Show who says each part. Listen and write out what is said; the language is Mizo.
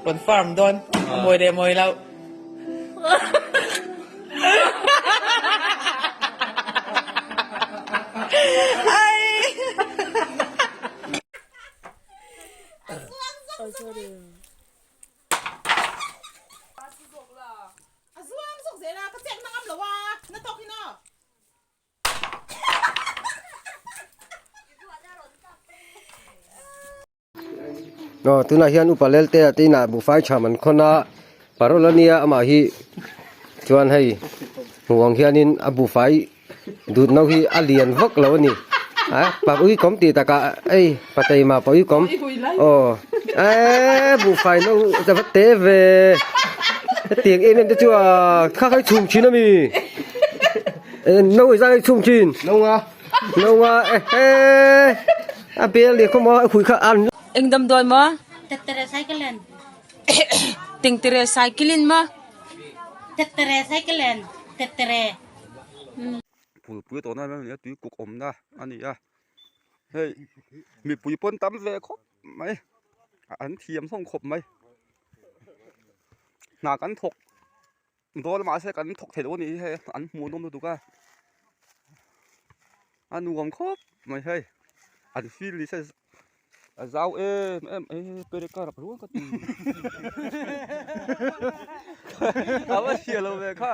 Speaker 1: Confirm dawn a mawi leh mawi loh.
Speaker 2: Aw tunah hian upa lelte ah te inah buhfai chham an khawn a parol ania amah hi chuan hei hmuh ang hianin a buhfai dut no hi a lian vak lo a ni a pa uikawm tih takah hei pa teima pa uikawm aw eee buhfai no ta va te ve hetiang em em te chu a kha kha i chhum thin ami no i zai chhum thin no nga no nga ehe a bel leh khawm a hui kha an
Speaker 3: Eng damdawi maw?
Speaker 4: Tetracycline.
Speaker 3: Tengterecycline maw?
Speaker 4: Tetracycline. Tetre.
Speaker 5: Phulpui tawhna emaw nia tui kuk awmna a ni a hei mipui pawn tam ve khawp mai an thiam hlawm khawp mai hna kan thawk dawn mahse kan thawk thei lo a nih hi hei an hmuh nawm lutuk a a nuam khawp mai hei an feel ni se a zau em em e pereka rak rual ka ti a va hria lo ve kha.